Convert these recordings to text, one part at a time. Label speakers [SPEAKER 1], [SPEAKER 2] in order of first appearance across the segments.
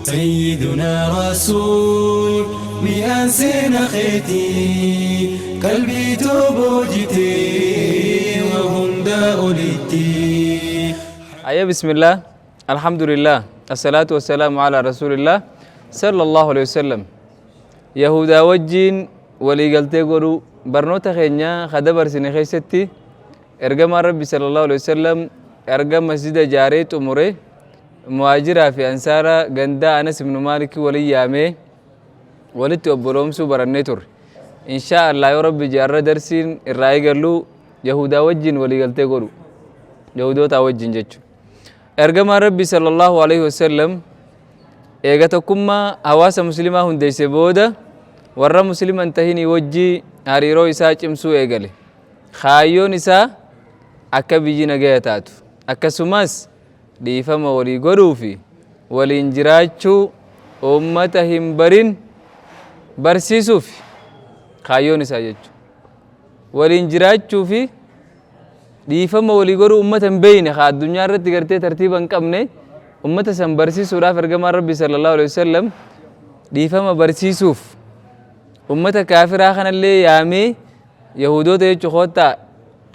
[SPEAKER 1] سيدنا رسول مئان سينا خيتي قلبي توبوجتي وهندا أوليتي.
[SPEAKER 2] Ayya, bismillah, alhamdulillah, assalaatu wassalaamu alaa rasuulillah sallallahu alaihi wasallam. Yahudaa wajjiin waliigaltee godhuu. Barnoota keenya ka dabarsine keessatti ergamaan Rabbi sallallahu alaihi wasallam erga masjida ijaaree xumure muhaajiraa fi ansaara gandaa Anas ibnu Maalikii waliin yaamee walitti obboloomsuu barannee turre. Inshaa Allah, yoo Rabbi jaarra darsiin irraa eegallu Yahudaa wajjin waliigaltee godhu. Yahudootaa wajjin jechuudha. Ergamaan Rabbi sallallahu alaihi wasallam eega tokkummaa hawaasa muslimaa hundeesse booda warra muslima hin tahinii wajjii hariiroo isaa cimsuu eegale. Kaayyoon isaa akka biyyi nagaya taatu, akkasumas dhiifama walii godhuu fi waliin jiraachuu ummata hin barin barsiisuuf kaayyoon isaa jechuudha. Waliin jiraachuu fi dhiifama walii godhuu ummata hin beeyne, haa addunyaa irratti gartee tartiiba hin qabne, ummata san barsiisuudhaaf ergamaan Rabbi sallallahu alaihi wasallam dhiifama barsiisuuf ummata kaafiraa kanallee yaamee, Yahudoota jechuun, koottaa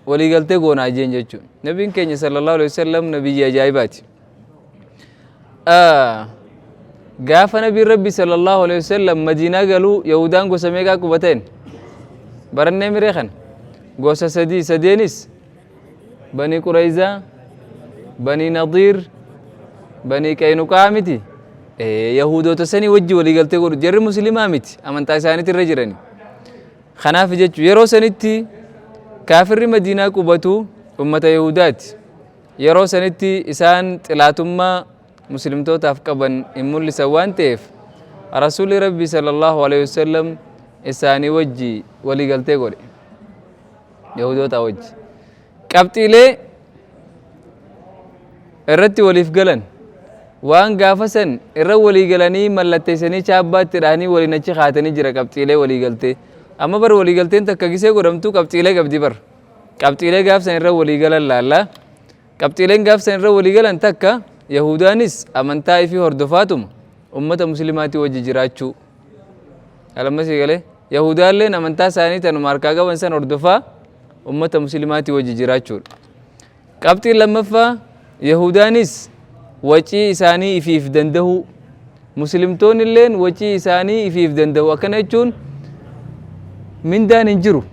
[SPEAKER 2] waliigaltee goonaa jeen jechuudha. Nabiin keenya sallallahu alaihi wasallam nabiyyi ajaa'ibaati. Gaafa nabiin Rabbi sallallahu alaihi wasallam Madiinaa galuu Yahudaan gosa meeqaa qubateen? Barannee miree kana? Gosa sadii, sadeenis Banii Qurayzaa, Banii Nadiir, Banii Qaynuqaa miti. Yahudoota sanii wajji waliigaltee godhu. Jarri muslimaa miti, amantaa isaaniitti irra jirani. Kanaaf jechuun yeroo sanitti kaafirri Madiinaa qubatu ummata Yahudaati. Yeroo sanitti isaan xilaatummaa muslimtootaaf qaban hin mul'isan waan ta'eef Rasuulli Rabbi sallallahu alaihi wasallam isaanii wajji waliigaltee godhe. Yahudoota wajji. Qabxiilee irratti waliif galan, waan gaafa san irra walii galanii mallatteessanii chaabbaatti dhahanii waliin achi kaatanii jira qabxiilee walii galtee. Amma bar walii galteen takka gisee godhamtu qabxiilee qabdi bar. Qabxiilee gaaf san irra walii galan laalla. Qabxiileen gaaf san irra walii galan takka, Yahudaanis amantaa ifii hordofaatuma ummata muslimaatii wajji jiraachuu. Alammasii galee Yahudaalleen amantaa isaanii tanuma harkaa qaban san hordofaa ummata muslimaatii wajji jiraachuudha. Qabxiin lammaffaa, Yahudaanis wacii isaanii ifiif dandahuu, muslimtoonni illeen wacii isaanii ifiif dandahu. Akkana jechuun mindaan hin jiru.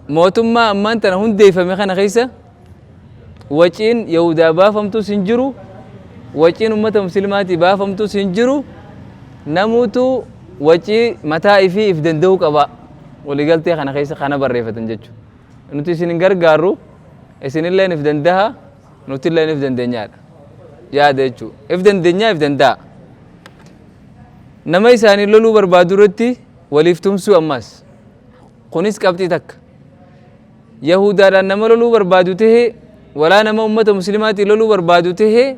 [SPEAKER 2] Mootummaa ammaan tana hundeeffame kana keessa waciin Yahudaa baafamtus hin jiru, waciin ummata muslimaatii baafamtus hin jiru. Namuutu wacii mataa ifii if danda'uu qaba. Waliigaltee kana keessa kana barreeffatan jechuudha. Nuti isin hin gargaarru, isinilleen if dandaha, nutilleen if dandeenyaadha. Yaada jechuudha. If dandeenyaa, if danda'a. Nama isaanii loluu barbaadu irratti waliif tumsuu ammas. Kunis qabxii takka. Yahudaadhaan nama loluu barbaadu tahee, walaa nama ummata muslimaatiin loluu barbaadu tahee,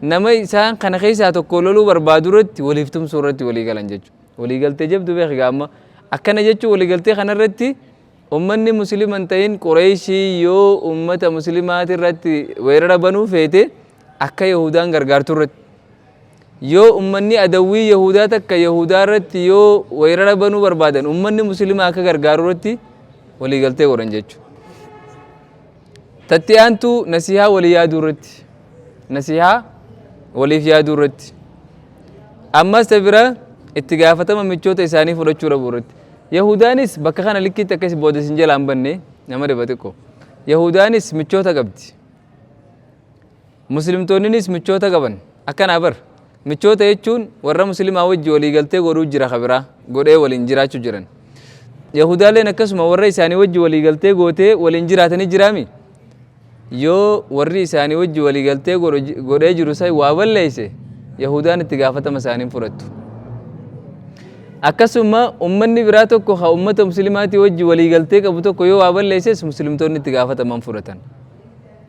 [SPEAKER 2] nama isaan kana keessaa tokko loluu barbaadu irratti waliif tumsuu irratti walii galan jechuudha. Walii galtee jabdu beeki gaamma. Akkana jechuun walii galtee kana irratti ummanni muslima hin ta'in Qureeshii yoo ummata muslimaati irratti weerara banuu feete akka Yahudaan gargaartu irratti. Yoo ummanni adawwii Yahudaa takka Yahudaa irratti yoo weerara banuu barbaadan ummanni muslimaa akka gargaaru irratti waliigaltee godhan jechuudha. Tatti aantu nasihaa walii yaaduu irratti. Nasihaa waliif yaaduu irratti. Ammas ta bira itti gaafatama michoota isaanii fudhachuu dhabuu irratti. Yahudaanis bakka kana likkitti akkas booda isin jalaa hin banne nama dhiba xiqqoo. Yahudaanis michoota qabdi. Muslimtoonninis michoota qaban. Akkanaa bar. Michoota jechuun warra muslimaa wajji walii galtee godhuu jira, kabiraa godhee waliin jiraachuu jiran. Yahudaaleen akkasuma warra isaanii wajji walii galtee gootee waliin jiraatanii jiraami. Yoo warri isaanii wajji walii galtee godhee jiru san waa balleesse, Yahudaan itti gaafatama isaanii hin fudhattu. Akkasuma ummanni biraa tokko ka ummata muslimaatii wajji walii galtee qabu tokko yoo waa balleesses muslimtoonni itti gaafatama hin fudhatan.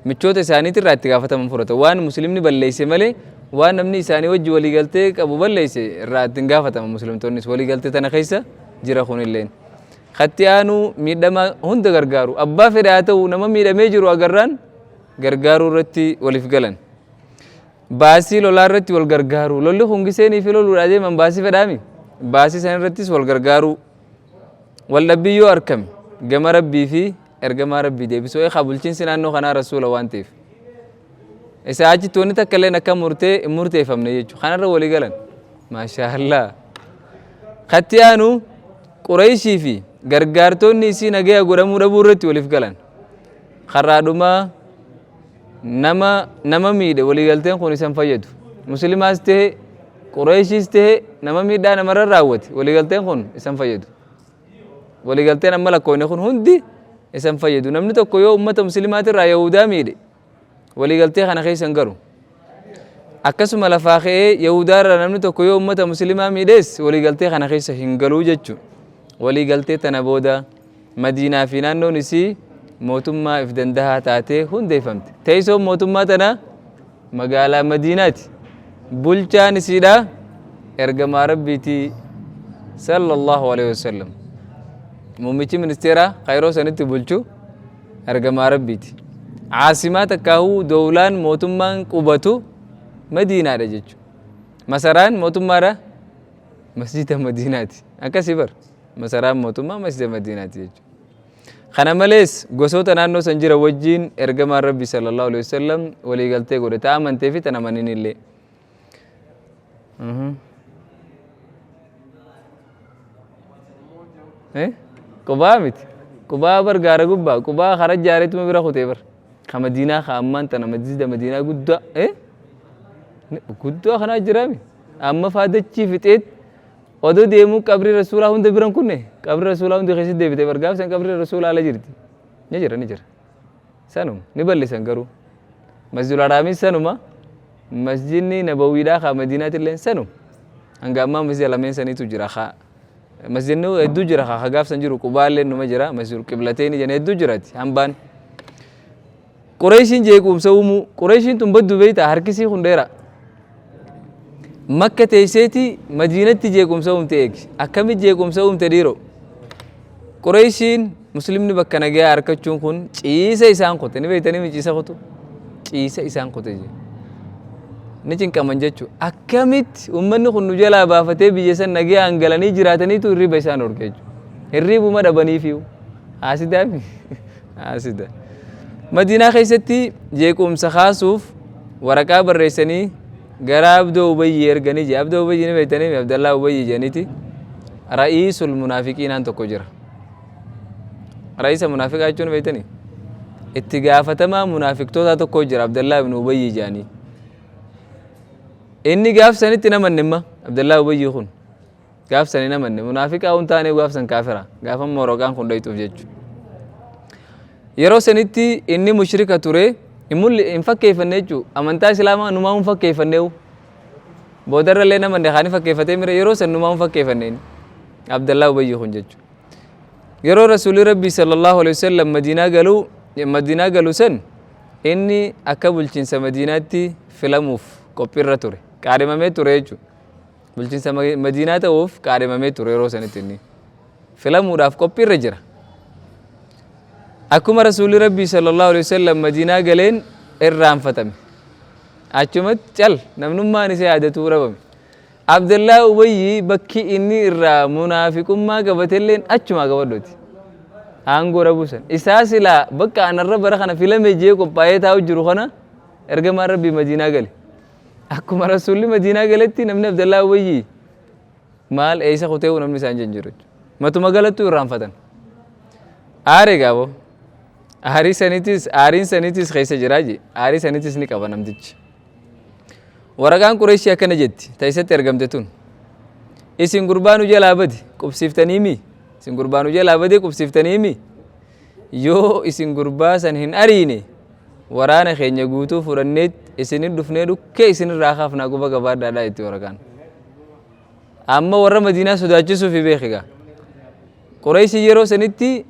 [SPEAKER 2] Michoota isaaniitirraa itti gaafatama hin fudhatan. Waan muslimni balleesse malee waan namni isaanii wajji walii galtee qabu balleesse irraa itti hin gaafatama muslimtoonnis. Walii galtee tana keessa jira kunilleen. Katti aanu miidhama hunda gargaaru. Abbaa fedhe haa ta'u, nama miidhamee jiru agarraan gargaaruu irratti waliif galan. Baasii lolaa irratti wal gargaaruu. Lolli kun giseenii fi loluudha deeman baasii fedhaami. Baasii san irrattis wal gargaaruu. Wal dhabbii yoo arkame gama Rabbii fi ergamaa Rabbii deebisuu. Eekaa bulchiinsi naannoo kanaa Rasuula waan ta'eef. Isaa achitti wanni takka illeen akka murtee hin murteeffamne jechuudha. Kanarra walii galan. Maashaallah. Katti aanu Qurayshii fi gargaartonni isii nagaya godhamuu dhabuu irratti waliif galan. Karraa dhumaa nama nama miidhe waliigalteen kun isan fayyadu. Muslimaas ta'e Qureeshiis ta'e nama miidhaa namarra raawwate waliigalteen kun isan fayyadu. Waliigalteen amma lakkoofne kun hundi isan fayyadu. Namni tokko yoo ummata muslimaatirraa Yahudaa miidhe waliigaltee kana keessa hin galu. Akkasuma lafaa ka'ee Yahudaarraa namni tokko yoo ummata muslimaa miidhees waliigaltee kana keessa hin galuu jechuudha. Waliigaltee tana booda Madiinaa fi naannoon isii mootummaa if dandahaa taatee hundeeffamte. Teessoon mootummaa tanaa magaalaa Madiinaati. Bulchaan isiidha ergamaa Rabbiiti sallallahu alaihi wasallam. Muummichi ministeeraa kan yeroo sanitti bulchu ergamaa Rabbiiti. Caasimaa takkaahuu dowlaan mootummaan qubatu Madiinaadha jechuudha. Masaraan mootummaadha masjida Madiinaati. Akkasii bar. Masaraan mootummaa masjida Madiinaati jechuudha. Kana malees gosoota naannoo san jira wajjiin ergamaan Rabbi sallallahu alaihi wasallam waliigaltee godhe ta amantee fi tan amanin illee. Qubaa miti. Qubaa bar gaara gubbaa. Qubaa kara jaareetuma bira kutee bar. Ka Madiinaa ka ammaan tana masjida Madiinaa guddaa. Guddaa kanaa jiraami. Amma faa dachii fixeet Odoo deemuu qabrii rasuulaa hunda bira hin kunne qabrii rasuulaa hundi keessatti deebite bar gaaf san qabrii rasuulaa ala jirti. Ni jira ni jira. Sanuma ni bal'isan garuu. Masjidul Haraamis sanuma masjidni Nabawiidhaa kaa Madiinaatti illee sanuma. Hanga ammaa masjida lameen saniitu jira kaa. Masjidni hedduu jira kaa ka gaaf san jiru Qubaa illee numa jira masjidul Qiblateeni jedhan hedduu jiraati hambaan. Qureeshiin jeequmsa uumuu. Qureeshiin tun baddu beektaa harkisii kun dheeraa. Makka teesseeti Madiinatti jeequmsa uumte eegi. Akkamitti jeequmsa uumte dhiiroo? Qureeshiin muslimni bakka nagayaa arkachuun kun ciisa isaan kute. Ni beektanii mi ciisa kutu? Ciisa isaan kute jee. Ni cinqaman jechuudha. Akkamitti uummanni kun nu jalaa baafatee biyya san nagayaan galanii jiraataniitu hirriba isaan dhorke jechuudha. Hirribuma dhabaniifiyu. Haasidaa mi? Haasida. Madiinaa keessatti jeequmsa kaasuuf waraqaa barreessanii gara Abdoo Ubayyi erganii jee. Abdoo Ubayyi ni beektanii Abdallaa Ubayyi jedhaniiti. Ra'iisul munaafiqiinaan tokko jira. Ra'iisa munaafiqaa jechuun beektanii? Itti gaafatamaa munaafiqtootaa tokko jira Abdallaa ibn Ubayyi jedhanii. Inni gaaf sanitti namanne imma Abdallaa Ubayyi kun. Gaaf san hin amanne. Munaafiqaa hun taane gaaf san kaafira. Gaafa moroqaan kun dhayxuuf jechu. Yeroo sanitti inni mushrika ture hin mulli hin fakkeeffanne jechu. Amantaa Islaamaa numaa hun fakkeeffanneewu. Boodarra illee namanne kaani fakkeeffatee mire yeroo san numaa hun fakkeeffanne inni. Abdallaa Ubayyi kun jechu. Yeroo Rasuulli Rabbii sallallahu alaihi wasallam Madiinaa galu Madiinaa galu san inni akka bulchiinsa Madiinaatti filamuuf qophiirra ture. Qaadhimamee ture jechuudha. Bulchiinsa Madiinaa ta'uuf qaadhimamee ture yeroo sanitti inni. Filamuudhaaf qophiirra jira. Akkuma Rasuulli Rabbii sallallahu alaihi wasallam Madiinaa galeen irraanfatame. Achumatti cal namnummaan isa yaadatuu dhabame. Abdallaa Ubayyi bakki inni irraa munaafiqummaa qabatelleen achumaa qabadhuti. Aangoo dhabuu san. Isaa silaa bakka anarra bara kana filame jee qophaa'ee taa'u jiru kana ergamaan Rabbii Madiinaa gale. Akkuma Rasuulli Madiinaa galetti namni Abdallaa Ubayyi maal eessa kutee'u namni isaan hin jiru jechuudha. Matuma galattuu irraanfatan. Aare gaaboo. Aarii sanitis aariin sanitis keessa jiraa je. Aarii sanitis ni qaba namtichi. Waraqaan Qureeshii akkana jetti ta isatti ergamte tun. Isin gurbaa nu jalaa bade qubsiiftanii mi? Isin gurbaa nu jalaa bade qubsiiftanii mi? Yoo isin gurbaa san hin ariine waraana keenya guutuu fudhanneet isinin dhufnee dhukkee isinirraa kaafnaa quba qabaadhaadhaa itti waraqaan. Amma warra Madiinaa sodaachisuufi beeki gaa. Qureeshii yeroo sanitti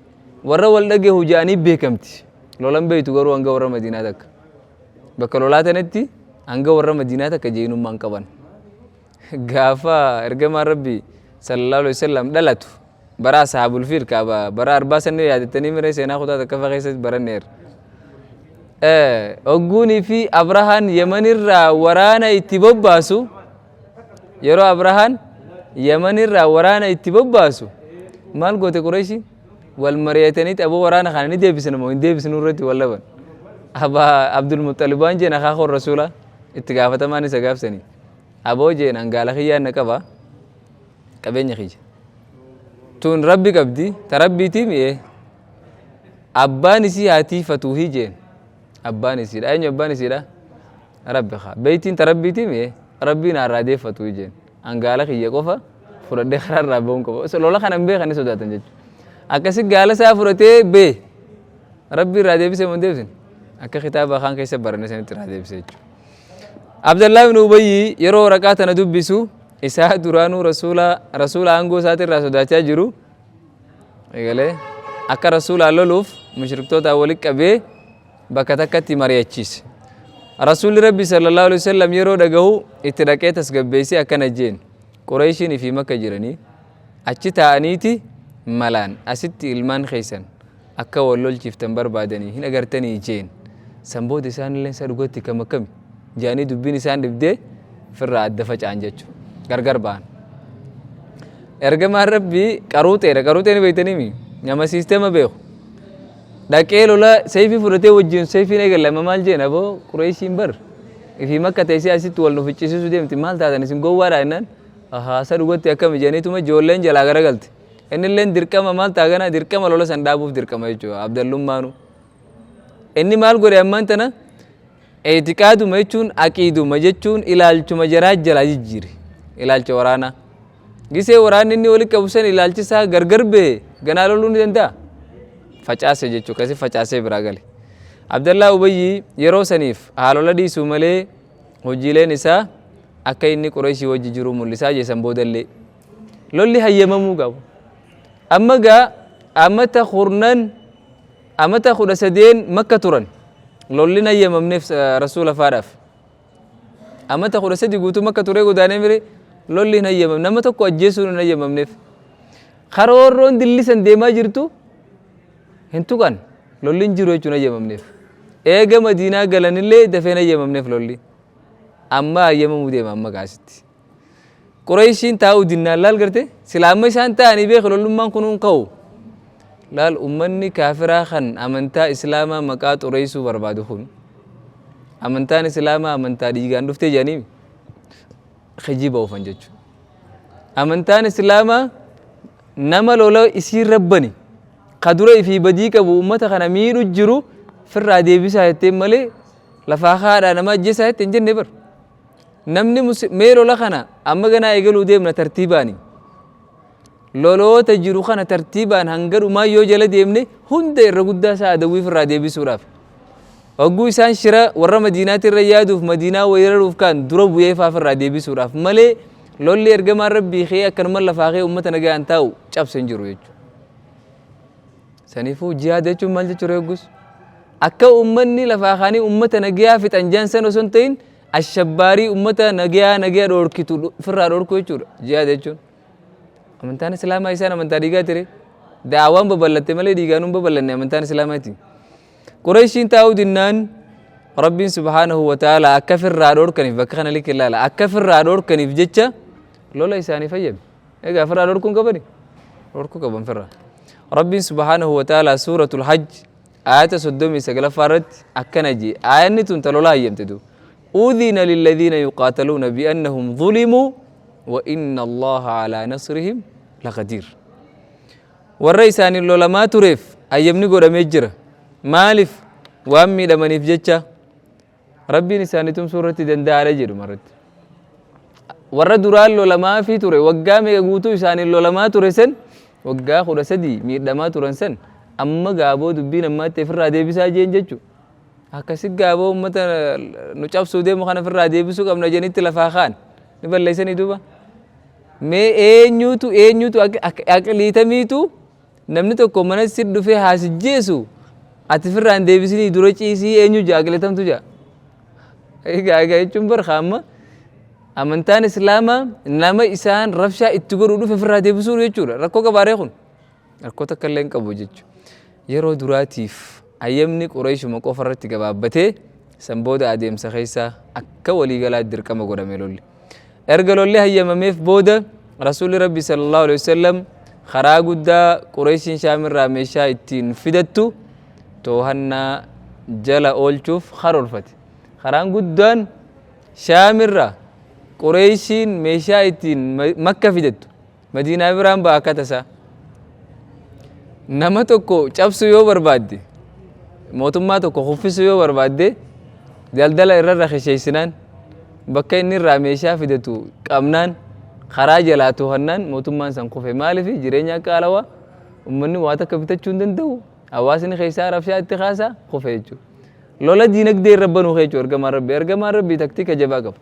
[SPEAKER 2] warra wal dhagahu ja'anii beekamti. Lolan beektu garuu hanga warra Madiinaa takka. Bakka lolaa tanatti hanga warra Madiinaa takka jeenummaan qaban. Gaafa ergamaan Rabbii sallallahu alaihi wasallam dhalatu bara ashaabul fiil kaaba bara arbaa sanni yaadattanii miree seenaa kutaa takkaffaa keessatti baranneerra. Hogguunii fi Abrahaan Yemanirraa waraana itti bobbaasu, yeroo Abrahaan Yemanirraa waraana itti bobbaasu maal goote Qureeshi? Wal mari'ataniiti aboo waraana kana ni deebisna moo hin deebisnu irratti wal dhaban. Abaa Abdul Muxxalib waan jeen akaakoon Rasuula itti gaafatamaan isa gaafsanii. Aboo jeen hangaala kiyyaan na qaba qabeenya kiyya. Tun Rabbi qabdi ta Rabbiitii mi'ee. Abbaan isii haa tiifatuuhi jeen. Abbaan isiidha. Eenyu abbaan isiidha? Rabbi haa. Beeytiin ta Rabbiitii mi'ee Rabbiin haa irraa deeffatuuhi jeen. An gaala kiyya qofa fudhadhee karaa irraa ba'uun qaba. Lola kana hin beekan ni sodaatan jechuudha. Akkasi gaala isaa fudhatee bee Rabbi irraa deebisee moo hin deebisne? Akka kitaaba afaan keessa baranne sanitti irraa deebisee jechuudha. Abdallaa ibn Ubayyi yeroo waraqaa tana dubbisu isaa duraanuu rasuula rasuula aangoo isaati irraa sodaachaa jiru egalee akka rasuulaa loluuf mushriktoota walitti qabee bakka takkatti mari'achiise. Rasuulli Rabbi sallallahu alaihi wasallam yeroo dhagahu itti dhaqee tasgabbeessee akkana jeen. Qureeshiin fi Makka jiranii achi taa'aniiti malaan asitti ilmaan keessan akka wal lolchiiftan barbaadanii hin agartanii jeen. San booda isaanillee isa dhugatti kam akkami jedhanii dubbiin isaan dhibdee firraa adda faca'an jechuudha. Gargar ba'an. Ergamaan Rabbii qaruuxeedha. Qaruuxee ni beektaniimi? Nama siisteema beeku. Dhaqee lola seeyfii fudhatee wajjin seeyfiin eegale amma maal jeen aboo Qureeshiin bar ifii Makka teessee asitti wal nu ficcisiisuu deemti maal taatan isin gowwaadha jennaan ahaa isa dhugatti akkami jedhaniituma ijoolleen jalaa garagalte. Innilleen dirqama maal ta'a ganaa dirqama lola san dhaabuuf dirqama jechuudha abdallummaanu. Inni maal godhe ammaan tana Eetiqaaduma jechuun aqiiduma jechuun ilaalchuma jaraa jalaa jijjiire. Ilaalcha waraanaa. Gisee waraanni inni walitti qabu san ilaalchi isaa gargar bahe ganaa loluu ni danda'a. Facaase jechuu akkasii facaasee biraa gale. Abdallaa Ubayyi yeroo saniif haalola dhiisuu malee hojiileen isaa akka inni Qureeshii wajji jiru mul'isaa jeesan boodallee. Lolli hayyamamuu qabu. Amma gaa amata kurnan Amata 13 Makka turan. Lolli hin hayyamamneef Rasuula faadhaaf. Amata 13 guutuu Makka turee godaanee mire lolli hin hayyamamne. Nama tokko ajjeesuun hin hayyamamneef. Karoorroon dillisan deemaa jirtu hin tuqan. Lolli hin jiru jechuun hayyamamneef. Eega Madiinaa galanillee dafee hin hayyamamneef lolli. Amma hayyamamuu deema amma gaasitti. Qureeshiin taa'uu dinnaan laal garte sila amma isaan taa'anii beeku lollummaan kun hin ka'u. Laal ummanni kaafiraa kan amantaa islaamaa maqaa xureessuu barbaadu kun amantaan islaamaa amantaa dhiigaan dhuftee jedhanii kijiba oofan jechuudha. Amantaan islaamaa nama lola isiin rabbani ka dura ifii badii qabu ummata kana miidhu jiru firraa deebisaa jetteen malee lafaa haadhaa nama ajjeesaa jette hin jenne bar. Namni mee lola kana amma ganaa eegaluu deemna tartiibaani. Loloota jiru kana tartiibaan hanga dhumaa yoo jala deemne hunda irra guddaa isaa adawwiif irraa deebisuudhaaf. Hogguu isaan shira warra Madiinaatti irra yaaduuf Madiinaa weeraruuf kaan dura bu'ee faaf irraa deebisuudhaaf malee lolli ergamaan Rabbii kee akkanuma lafaa kee uummata nagaan taa'u cabse hin jiru jechuudha. Saniifuu jihaada jechuun maal jechuudha yoggus? Akka uummanni lafaa kaanii uummata nagayaa fixan jaan san osoo hin ta'in ashabbaarii uummata nagayaa nagaya dhoorkitu ofirraa dhoorkuu jechuudha jihaada jechuun. Amantaan Islaamaa isaan amantaa dhiigaa ture. Daawaan babal'atte malee dhiigaan hin babal'anne amantaan Islaamaati. Qureeshiin taa'uu dinnaan Rabbiin subhaanahu wa ta'ala akka firraa dhoorkaniif bakka kana likki ilaala akka firraa dhoorkaniif jecha lola isaanii fayyame. Egaa firraa dhorkuun qabani? Dhorkuu qaban firraa. Rabbiin subhaanahu wa ta'ala suuratul hajj aayata 39ffaa irratti akkana jee aayanni tun ta lola hayyamte du. Udhina lilladhiina yuqaataluuna bi'annahum zulimuu wa inna Allaha alaa nasrihim laqadiir. Warra isaaniin lolamaa tureef hayyamni godhamee jira. Maaliif? Waan miidhamaniif jecha. Rabbiin isaanii tumsuu irratti danda'aadha jedhuma irratti. Warra duraan lolamaafii ture waggaa meeqa guutuu isaaniin lolamaa ture san waggaa 13 miidhamaa turan san amma gaaboo dubbiin ammaatti ofirraa deebisaa jeen jechuudha. Akkasi gaaboo uummata nu cabsuu deemu kana ofirraa deebisuu qabna jenitti lafaa kaan ni balleessanii duuba. Mee eenyutu eenyutu aqliitamiitu Namni tokko mana si dhufee haa si jeesu ati firraa hin deebisinii dura ciisii eenyu ja'a qiletamtu ja'a. Egaa egaa jechuun bar amma amantaan islaamaa nama isaan rabshaa itti godhuu dhufe firraa deebisuu jechuudha. Rakkoo qabaaree kun rakkoo takka illee hin qabu jechuudha. Yeroo duraatiif Hayyamni Qureeshuma qofa irratti gabaabbatee san booda adeemsa keessa akka waliigalaa dirqama godhame lolli. Erga lolli hayyamameef booda Rasuulli Rabbi sallallahu alaihi wasallam karaa guddaa Qureeshiin Shaamirraa meeshaa ittiin fidattu toohannaa jala oolchuuf karoorfate. Karaan guddaan Shaamirraa Qureeshiin meeshaa ittiin Makka fidattu Madiinaa biraan ba'a akka tasaa. Nama tokko cabsuu yoo barbaadde, mootummaa tokko kuffisuu yoo barbaadde, daldala irra rakisheessinaan, bakka inni irraa meeshaa fidatu qabnaan, karaa jalaa to'annaan mootummaan san kufe. Maaliif jireenya qaalawaa uummanni waa takka bitachuu hin danda'u. Hawaasni keessaa rabshaa itti kaasaa kufe jechuudha. Lola diinagdee irra banuu jechuudha ergamaan Rabbii. Ergamaan Rabbii taktika jabaa qaba.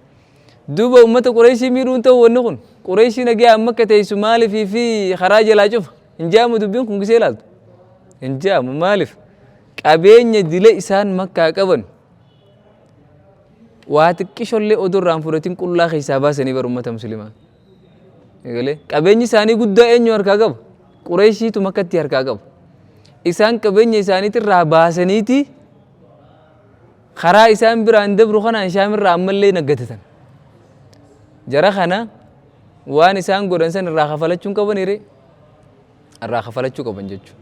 [SPEAKER 2] Duuba uummata Qureeshii miidhuun ta'u wanni kun Qureeshii nagaa amma akka teessu maaliifii fi karaa jalaa cufa hin jaamu dubbiin kun gisee ilaaltu. Hin jaamu maaliif qabeenya dila isaan Makkaa qaban waa xiqqishollee odoo irraa hin fudhatin qullaa keessaa baasanii bara uummata musliimaa. Egalee qabeenyi isaanii guddaa eenyu harkaa qaba? Qureeshiitu Makkatti harkaa qaba. Isaan qabeenya isaaniitirraa baasaniiti karaa isaan biraan dabru kanaan Shaamirraa ammallee naggatatan. Jara kana waan isaan godhan san irraa kafalachuun qaban hiree irraa kafalachuu qaban jechuudha.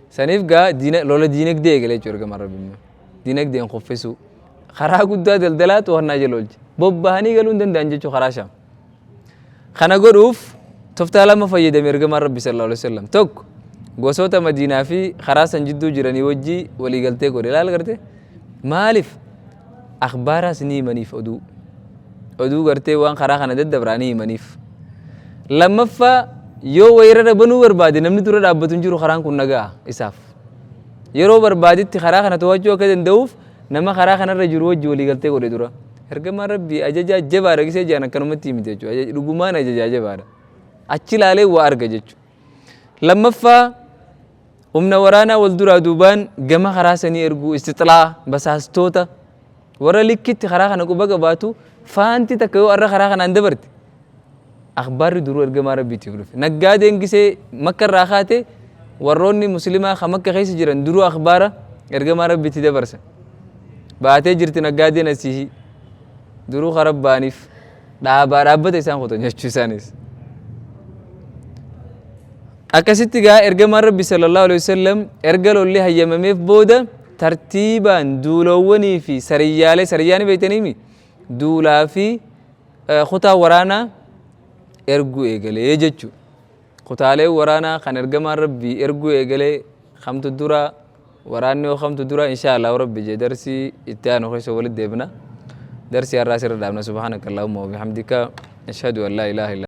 [SPEAKER 2] Saniif gaa lola diinagdee eegale jechuudha ergamaan Rabbi immoo. Diinagdeen kuffisuu karaa guddaa daldalaa to'annaa jala oolche. Bobbahanii galuu hin danda'an jechuudha karaa Shaam. Kana godhuuf toftaa lama fayyadame ergamaan Rabbi sallallahu alaihi wasallam. Tokko gosoota Madiinaa fi karaa san jidduu jiranii wajji waliigaltee godhe. Ilaal garte maaliif akhbaaraas ni himaniif oduu. Oduu gartee waan karaa kana daddabraa ni himaniif. Lammaffaa yoo weerara banuu barbaade namni dura dhaabbatu hin jiru, karaan kun nagaa isaaf. Yeroo barbaadetti karaa kana to'achuu akka danda'uuf nama karaa kanarra jiru wajji waliigaltee godhe dura. Ergamaan Rabbii ajajaa jabaadha gisee jedhan akkanumatti miti jechuudha. Dhugumaan ajajaa jabaadha. Achi ilaalee waa arga jechuudha. Lammaffaa humna waraanaa wal duraa duubaan gama karaa sanii erguu, istixlaa basaastoota warra likkitti karaa kana quba qabaatu, faanti takka yoo arra karaa kanaan dabarte akhbaarri duruu ergamaa Rabbiitiif dhufe. Naggaadeen gisee Makka irraa kaate warroonni muslimaa kan Makka keessa jiran duruu akhbaara ergamaa Rabbiitti dabarsan. Baatee jirti naggaadeen asii duruu kara baaniif dhaabaa dhaabbata isaan kutan jechuu isaanis. Akkasitti gaa ergamaan Rabbi sallallahu alaihi wasallam erga lolli hayyamameef booda tartiibaan duulowwanii fi sariyyaalee, sariyyaa ni beektaniimi, duulaa fi kutaa waraanaa erguu eegalee jechuudha. Kutaalee waraanaa kan ergamaan Rabbii erguu eegalee kamtu dura, waraanni hoo kamtu dura? Insha Allah Rabbi jee darsii itti aanu keessa walitti deebina. Darsii har'aa sirra dhaabna. Subhaanaka Allahumma wa bihamdika, ashhadu an laa ilaaha illa